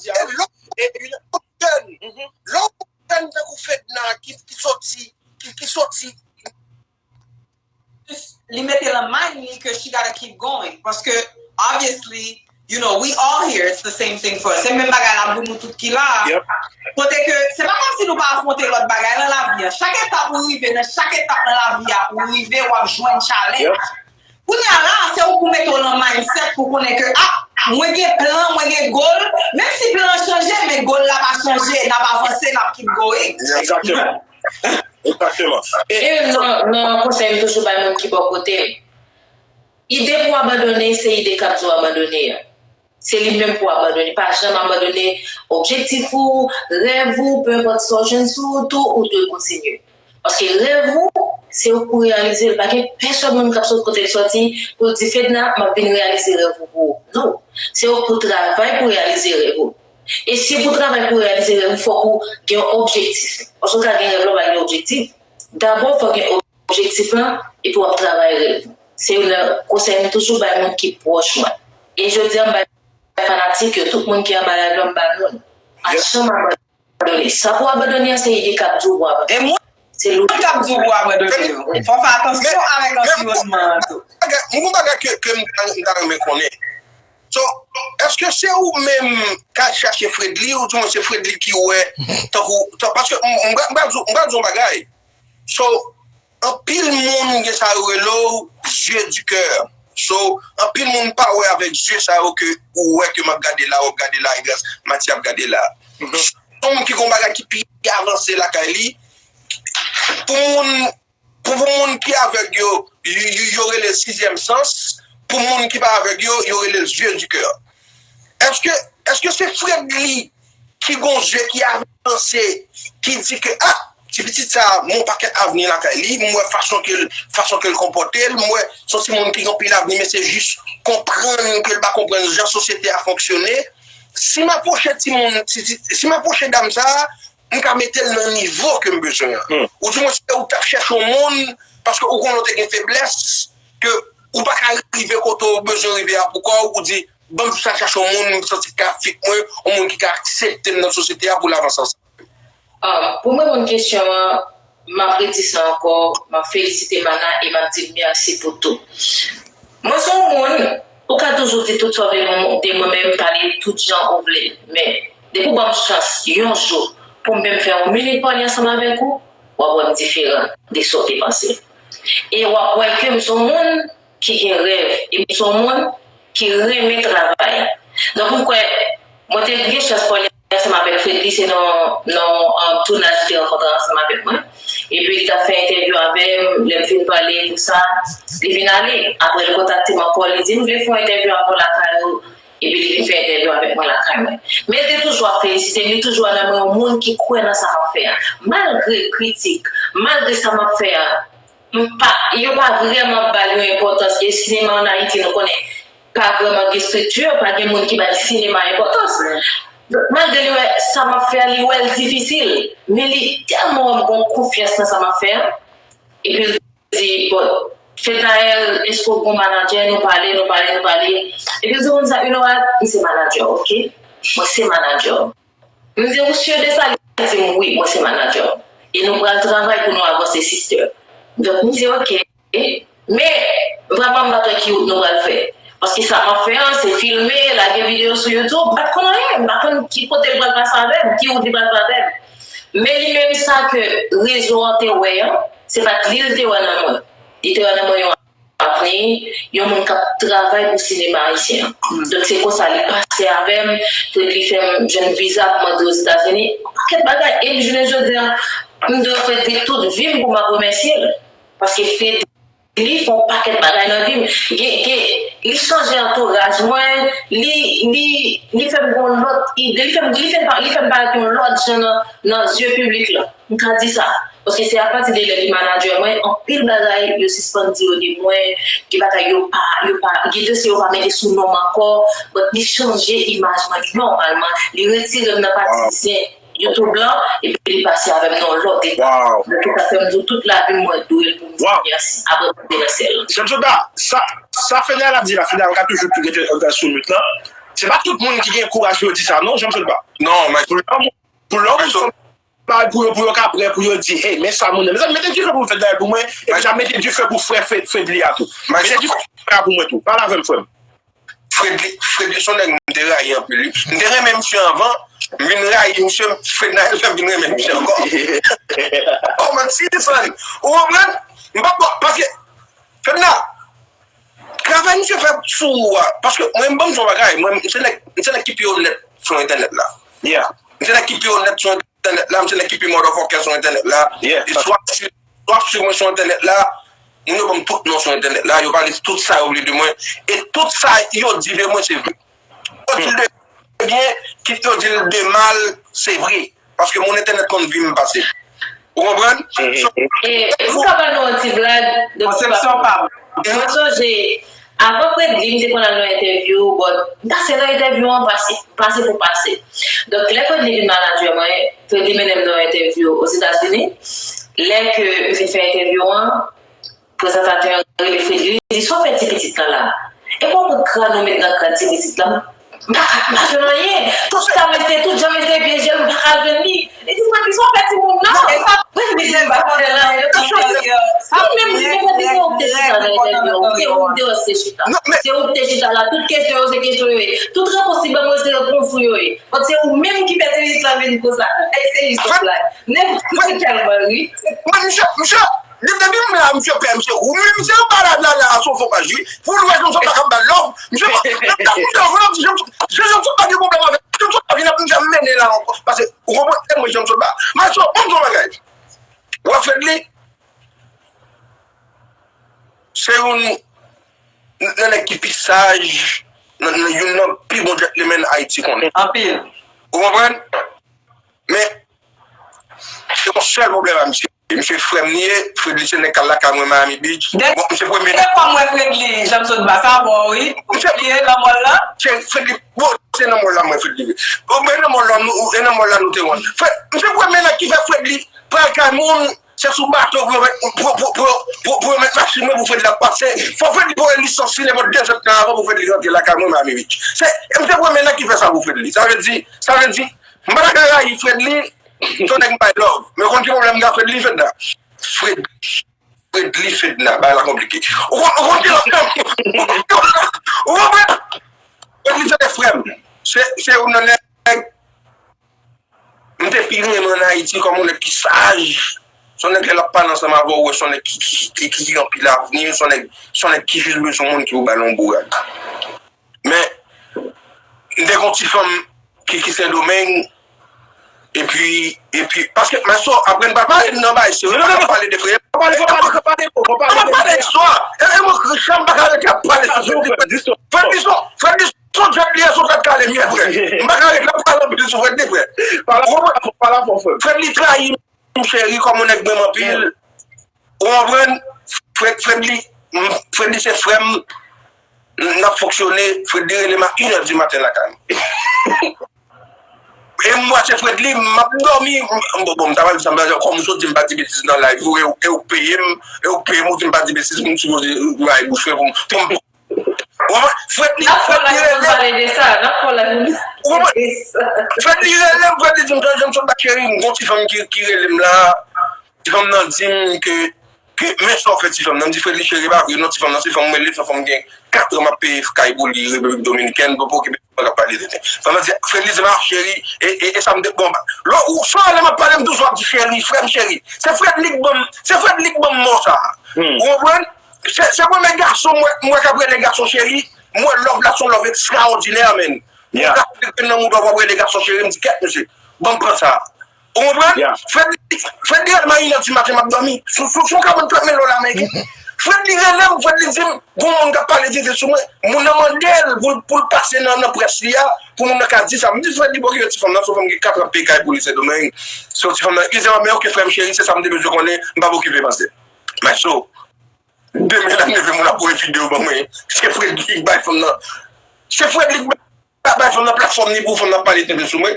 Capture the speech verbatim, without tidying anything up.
di a. E lè w jèn, lè w jèn tankou Fedna ki, ki soti, ki, ki soti li mete nan mind li ke she gotta keep going. Paske, obviously, you know, we all here, it's the same thing for us. Se menm bagay la pou nou tout ki la. Kote ke, se pa kòmsi nou pa afwonte lòt bagay nan lavi a. Chak etap ou rive, nan chak etap nan lavi a, ou rive, w ap jwenn challenge. Kounye a la, se ou pou mete w nan mindset pou konnen ke, ah, mwen gen plan, mwen gen goal. Menm si plan an chanje, men goal la pa chanje, n ap avanse, n ap keep going. Exactement. Exactement. E nan konsèy m toujou bay moun ki bò kote m, ide pou abandone se ide k ap di w abandone an. Se li menm pou abandone. Pa janm abandone objektif ou, rèv ou, pe enpòt sa w jwenn sou wout ou, ou dwe kontinye. Paske rèv ou, se ou k pou reyalize l. Pa gen pèsòn moun k ap sot kote l soti pou l di Fedna, m ap vin reyalize rèv ou pou ou. Non. Se ou k pou travay pou reyalize rèv ou. E si pou travay pou reyalize rèv ou, fòk ou gen yon objektif. Paske ou ka gen rèv la, ou pa gen objektif. Dabò, fòk gen objektif lan, epi w ap travay rèv ou. Se youn nan konsèy m toujou bay moun ki pwòch mwen. E jodi a, m bay fanatik yo, tout moun ki anba live la, m ba nou l. Pa janm abandone. Sa pou abandone an, se ide k ap di w pou abandone. E moun k ap di w pou abandone yo. Fò w fè atansyon avèk anviwònman an tou. Mwen gon bagay ke, ke m ta renmen konnen. So, èske se ou menm k al chache Fredly, ou di mwen se Fredly ki wè, tankou, paske m pral di w yon bagay. So, anpil moun gen sa yo rele w yeux du cœur. So, anpil moun pa wè avèk zye sa yo ke ou wè ke m ap gade la, w ap gade la, e gras Matye ap gade la. Yon moun ki gon bagay ki pi avanse lakay li, pou moun pou, pou moun ki avèg yo, yo, yo rele l sizyèm sans, pou moun ki pa avèg yo, yo rele l yeux du cœur. Èske, èske se Fredly ki gon zye ki avanse, ki di ke, ah, ti pitit sa, m wè yon pakèt avni lakay li, m wè fason ke l, fason ke l konpòte l, m wè se yon timoun ki gen anpil avni, men se jis konprann ke l pa konprann jan sosyete a fonksyone. Si m apwoche timoun, si, si, si m apwoche dam sa, m ka mete l nan nivo ke m bezwen an. Ou di mwen se ou t ap chèche yon moun, paske ou konnen w te gen feblès, ke ou pa ka rive kote w bezwen rive a pou kò w, ou di, ban m jis al chache yon moun, m santi k ka fit mwen, yon moun ki ka aksepte m nan sosyete a pou l avanse ansanm. Ah, pou m reponn kesyon an, m ap redi sa ankò, m ap felisite Mana e m ap di l mèsi pou tou. Mwen se yon moun, ou ka toujou di tout sa w vle de mwen, men m pale tout jan ou vle. Men, depi w ban m chans, yon jou, pou m menm fè yon minit pale ansanm avèk ou, w ap wè m diferan de sa w te panse. E w ap wè ke m se yon moun ki gen rèv, e m se yon moun ki renmen travay. Donk, m kwè, mwen te gen chans pale ansanm avèk Fredly, se nan, nan yon tounaj li te rankontre ansanm avèk mwen. Epi li t ap fè entèvyou avè m, lè m fin pale pou sa, li vin ale. Apre l kontakte m ankò, li di m vle fè yon entèvyou avè w lakay ou, epi li vin fè entèvyou avèk mwen lakay mwen. Men li te toujou ap felisite m, li toujou wè nan mwen yon moun ki kwè nan sa m ap fè a. Malgre kritik, malgre sa m ap fè a, m pa, yo pa vrèman ba l yon enpòtans. E sinema ann Ayiti, nou konnen, pa vrèman gen estrikti, pa gen moun ki bay sinema enpòtans. Donk, malgre li wè sa m ap fè a, li wè l difisil, men li tèlman wè m gen yon konfyans nan sa m ap fè a. Epi l di, bon, Fednaelle, èske w gen yon manadjè? Nou pale, nou pale, nou pale. Epi l di konsa, you know what? M se manadjè w, oke? Mwen se manadjè w. M di, ou si de sa? Li di m, wi, mwen se manadjè w. E nou pral travay pou nou avanse, sister. Donk, m di, oke. Men, vrèman, m pa t wè ki wout nou pral fè. Paske sa m ap fè an, se filme, lage videyo sou YouTube. M pa t konn anyen, m pa t konn ki kote l pral pase avè m, ki wout li pral fè avè m. Men li menm sa ke rezo an te wè an, se pa t li l te wè nan mwen. Li te wè nan mwen yon avni, yon moun k ap travay pou sinema ayisyen an. Donk, se konsa li pase avè m, Fredly fè m jwenn viza pou m antre Ozetazini. Yon pakèt bagay. E m jounen jodi a, m dwe Fredly tout vi m pou m ap remèsye l. Paske Fredly fè yon pakèt bagay nan vi m. Gen, gen, li chanje antouraj mwen, li, li, li fè m gen yon lòt ide, li fè m, li fè m, li fè m parèt yon lòt jan nan, nan zye piblik la. M ka di sa. Paske se apati de lè li manadjè mwen, anpil bagay yo sispann di yo de mwen, gen bagay yo pa, yo pa, gen dosye yo pa mete sou non m ankò, but li chanje imaj mwen nòmalman, li retire m nan pati zen YouTube lan, epi li pase avè m nan yon lòt etap. Donk, se sa fè m di w tout lavi m mwen dwe l pou m di mèsi, apre m remèsye l. Sèm Soda, sa, sa Fednaelle ap di la, Fednaelle ka toujou tou rete sou mute lan. Se pa tout moun ki gen kouraj pou yo di sa, non, Jean Sotba. Non, men pou lòm, pou lòm, bay pou yo, pou yo ka prè pou yo di, hey, men sa moun nan. Mezanmi, mete dife pou Fred la pou mwen, epi sa mete dife pou frè Fred, Fred li a tou. Mete dife pou frè pou mwen tou. Pale avè m, frè m. Fred li, Fred li se yon nèg m te rayi anpil, wi. M te renmen misye anvan, m vin rayi misye, Fred Naël fè m vin renmen misye ankò. Oh, man, si desann. Ou konprann? M pa bon, paske, Fred la, travay misye fè sou ou a, paske mwen, m ban m di yon bagay, mwen, m se nèg, m se nèg ki pi onèt sou entènèt la. Yeah. M se nèg ki pi onèt sou entènèt la, m se nèg ki pi motherfucker sou entènèt la. Yeah. E swa si w ap swiv mwen sou entènèt la, moun yo ban m tout non sou entènèt la, yo pale tout sa yo vle de mwen, e tout sa yo di de mwen, se vre. Yo di l de byen, kit yo di l de mal, se vre. Paske moun entènèt konn vi m pase. Ou konprann? So, e, m ka ba nou yon ti blag de konsepsyon pa m. Mwen sonje, avan Fredly, m te konn al nan entèvyou, but m pase nan entèvyou an, pase, pase pou pase. Donk, lè Fredly vin manadjè mwen, Fredly mennen m nan yon entèvyou Ozetazini. Lè ke m fin fè entèvyou an, prezantatè an rele Fredly, li di, "Sa w fè ti pitit lan la? E pa w kot kràn ou met nan kràn ti pitit lan?" M pa ka, m pa jwenn anyen. Tout sa mesye, tout jan mesye pyeje m, m pa ka jwenn li. Li di, "Fredly, sa w fè timoun nan?" Fredly di, "M pa fè l anyen." Li menm di, "Fredly, se ou k te chita nan entèvyou an. Se ou k te chita. Se ou k te chita la. Tout kesyon yo, se kesyon yo ye. Tout repons li ban mwen, se repons ou yo ye. But se ou menm ki fè ti pitit lan vin konsa." Ey, se jis yon blag. Nèg, se tèlman ri. Mwen, misye, misye, de-, depi m la, misye pè, misye kou. Misye, yon balad la, la, sou fon paj, wi. Pou l wè Jean Sotba k ap ba l love. Misye, misye, misye, Jean Sotba gen pwoblèm avè l. Jean Sotba vin ap misye mennen la ankò. Paske, ou konprann, se mwen Jean Sotba. Maestro, ban m di w yon bagay. W ap fè li. Se youn nan nèg ki pi saj, nan, nan youn nan pi bon gentleman Ayiti konnen. Anpil. Ou konprann? Men, se yon sèl pwoblèm a misye. Misye frè m li ye, Fredly se nèg k al lakay mwen Miami Beach. Bon, misye premye nèg. Dènye fwa m wè Fredly, Jean Sotba, sa bon, wi. Misye li ye nan mòl la. Se Fredly, bon, se nan mòl la mwen Fredly. Bon, men nan mòl la, nou, e nan mòl la nou te wè. Fred, misye premye nèg ki fè Fredly pral kay moun. Se sou bato pou yo met, pou, pou, pou, pou, pou yo met machin nan pou Fredly ap pase. Fò Fredly voye lisans li nenpòt de zèdtan avan pou Fredly rantre lakay mwen Miami Beach. Se, m se premye nèg ki fè sa pou Fredly. Sa vle di, sa vle di, m pa ta ka rayi Fredly, se yon nèg m bay love. Men w konn ki pwoblèm m gen ak Fredly, Fedna? Fred, Fredly, Fedna, bagay la konplike. Ou konn, ou konn ki lòt nèg? Ou konprann? Fredly se te frè m. Se, se youn nan nèg m te pi renmen ann Ayiti kòm yon nèg ki saj. Se yon nèg lè l ap pale ansanm avè w, ou wè se yon nèg ki, ki, ki, ki, ki gen anpil avni, se yon nèg, se yon nèg ki jis bezwen yon moun ki pou ba l yon bourad. Men, m te gen yon ti fanm ki, ki Sendomeng, epi, epi, paske, men so, apre n pa pale nan bagay serye, n pa ka pale de frè. Fò pale, fò pale, fò pale, fò pale, fò pale de frè. E, e mwen, Richard, m pa ka rete ap pale sou Fredly, frè. Fredly son, Fredly son djòb li ye, son tèt kale m ye, frè. M pa ka rete ap pale anpil sou Fredly, frè. Pale fò, pale fò, frè. Fredly trayi m, cheri, kòm yon nèg m renmen anpil. Ou konprann? Fred, Fredly, m, Fredly se frè m. N ap fonksyone, Fredly rele m a inè di maten lakay m. E m wè se Fredly, m ap dòmi, m, bon, bon, m ta pral di sa, m ta pral di, kòm ou sot di m pa di betiz nan live, ou, e ou, e ou peye m, e ou peye m, ou di m pa di betiz, m sipoze bay bouch mwen pou m, pou m, ou konprann? Fredly, Fredly rele m. N ap fè yon live pou n pale de sa, n ap fè yon live pou n pale de sa. Fredly rele m, Fredly di m, "Jean, Jean Sotba cheri, m gon ti fanm ki, ki rele m la, ti fanm nan di m ke, ke, men sa w fè ti fanm nan." M di, "Fredly cheri, pa vre non, ti fanm nan se fanm mwen, li se fanm gen kat an m ap peye kay pou li Repiblik Dominikèn, pou, pou okipe fanm nan k ap pale tenten." Fanm nan di, Fredly di m, "Ah, cheri, e, e, e sa m te, bon, ba, lò, ou, swa lè m ap pale, m toujou ap di cheri, frè m cheri." Se Fredly k ban m, se Fredly k ban m mo sa a. Ou konprann? Se, se premye gason m wè, m wè k ap rele gason cheri, m wè love la se yon love ekstraòdinè, men. Yon gason ki nan moud w ap rele gason cheri, m di, "Kèt, mesye, ban m pran sa." Ou konprann? Fredly, Fredly rele m a inè di maten, m ap dòmi. Sou, sou, sou yon kabann trant mil dola ameriken. Fredly rele m, Fredly di m, "Gon moun k ap pale tenten sou mwen." Moun nan mande l pou, pou l pase nan, nan près li a, pou moun nan ka di sa. M di, "Fredly, pa okipe ti fanm nan, se yon fanm gen kat an peye kay pou li Sendomeng." Se yon ti fanm nan, li di, "Ah, men oke, frè m cheri, se sa m te bezwen konnen, m p ap okipe, pase." Men so, demen l ap leve, moun ap voye videyo ban mwen. Se Fredly k bay fanm nan. Se Fredly k bay, bay fanm nan platfòm li pou fanm nan pale tenten sou mwen.